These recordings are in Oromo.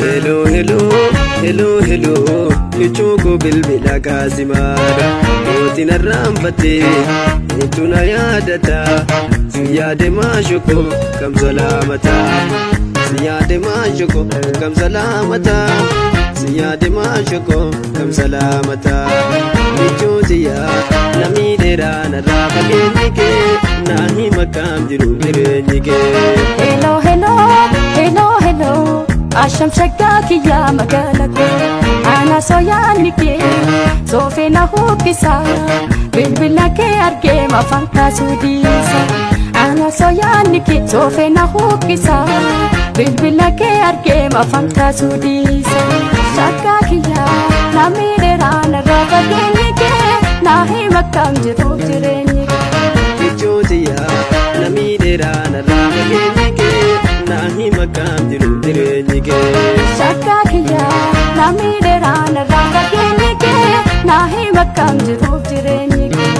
Hello, hello, hello, hello, michuuko bilbila kaasimaadha. Mootiin arraanfattee hedduu na yaadata. Si yaade maashoko kam salaamata. Si yaade maashoko kam salaamata. Si yaade maashoko kam salaamata. Michuutiyaa namni dheeraa narraa fageenyi kee naa hima kam jiru jireenyi kee. Hello, hello, hello, hello. Asham shaggaa kiyyaa magaala koo ana sooyaanni kee soofee na huqqisa bilbila kee argee mafaan kaasuu dhiisa. Ana sooyaanni kee soofee na huqqisa bilbila kee argee mafaan kaasuu dhiisa. Shaggaa kiyyaa namni dheeraa narraa fageenyi kee naa hima kam jiruuf jireenyi kee. Michuutiyaa namni dheeraa narraa fageenyi kee naa hima kam jiru jireenyi kee. Shaggaa kiyyaa namni dheeraa narraa fageenyi kee naa hima kam jiruuf jireenyi kee.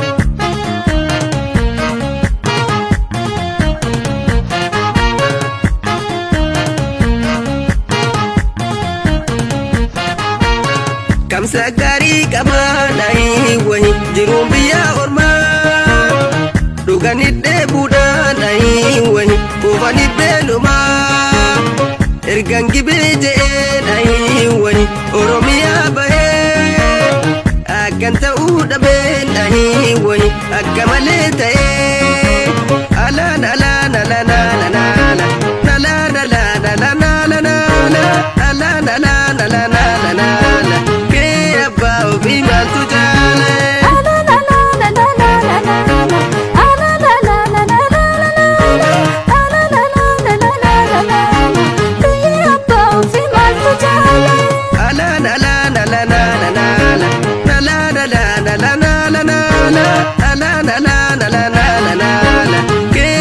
Kamsa gaarii qabaa dhahii wahi jiruun biyya ormaa dhuganii dheebuudhaan dhahii wahi kuufanii beelumaa ergaan gibee je'ee dhahii wahi oromiyaa bahee akkan ta'uu dhabee dhahii wahi akka malee ta'ee alaan alaan alaan alaan alaan alaan alaan alaan alaan alaan alaan alaan alaan alaan kee abbaa ofii maaltu jaale. Alaan alaan alaan alaan alaan alaan alaan alaan alaan alaan alaan alaan alaan alaan kee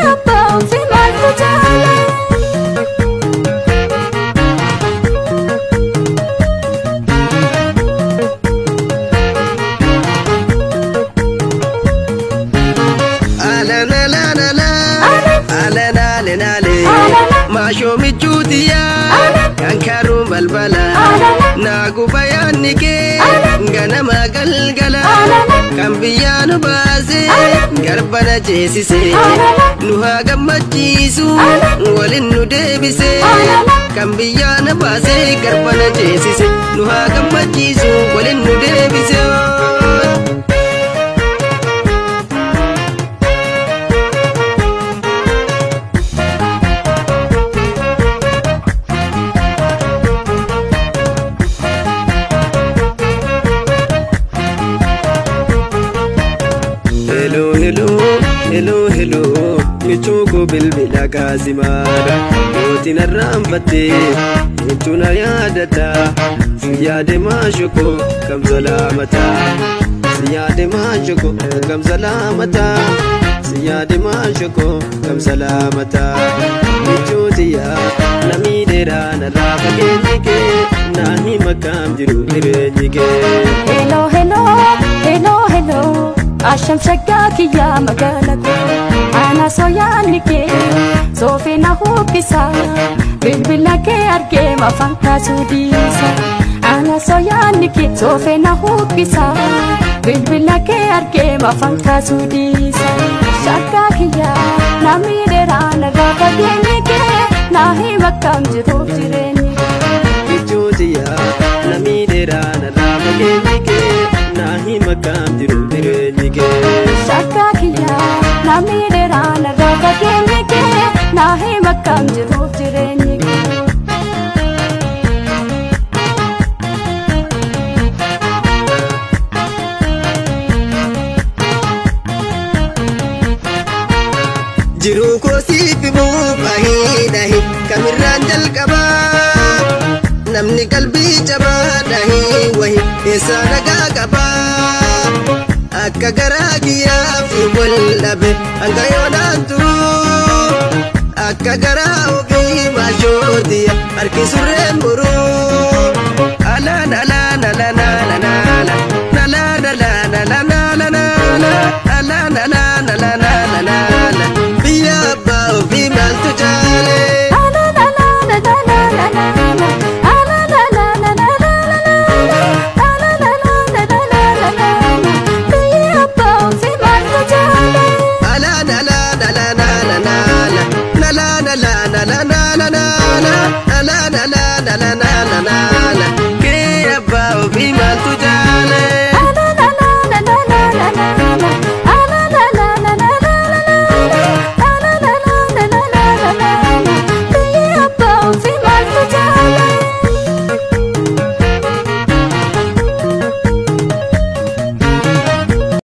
abbaa ofii maaltu jaale. Alaan alaan alaan alaan alaan alaan maashoo michuutiyaa kan karuun balbala naa guba yaadni kee ganama galgala kan biyyaa nu baase garba na ceesise nu haa gammachiisu waliin nu deebise kan biyyaa na baase garba na ceesise nu haa gammachiisu waliin nu deebise. Hello, hello, hello, hello, michuuko bilbila kaasimaadha. Mootiin arraanfattee hedduu na yaadata. Si yaade maashoko kam salaamata. Si yaade maashoko kam salaamata. Si yaade maashoko kam salaamata. Michuutiyaa namni dheeraa narraa fageenyi kee naa hima kam jiru jireenyi kee. Hello, hello, hello, hello. Asham shaggaa kiyyaa magaala koo ana sooyaanni kee soofee na huqqisa bilbila kee argee mafaan kaasuu dhiisa. Ana sooyaanni kee soofee na huqqisa bilbila kee argee mafaan kaasuu dhiisa. Shaggaa kiyyaa namni dheeraa narraa fageenyi kee naa hima kam jiruuf jireenyi kee. Michuutiyaa namni dheeraa narraa fageenyi kee naa hima kam jiru jireenyi kee. Shaggaa kiyyaa namni dheeraa narraa fageenyi kee naa hima kam jiruuf jireenyi kee. Jiruu koo siif himuuf ahii dhahi kamirraan jalqabaa namni qalbii jabaa dhahii wahi Keessa nagaa qaba akka garaa kiyyaaf wal dhabe hanga yoonaan turu akka garaa ofii maashootiya harki surreen muru.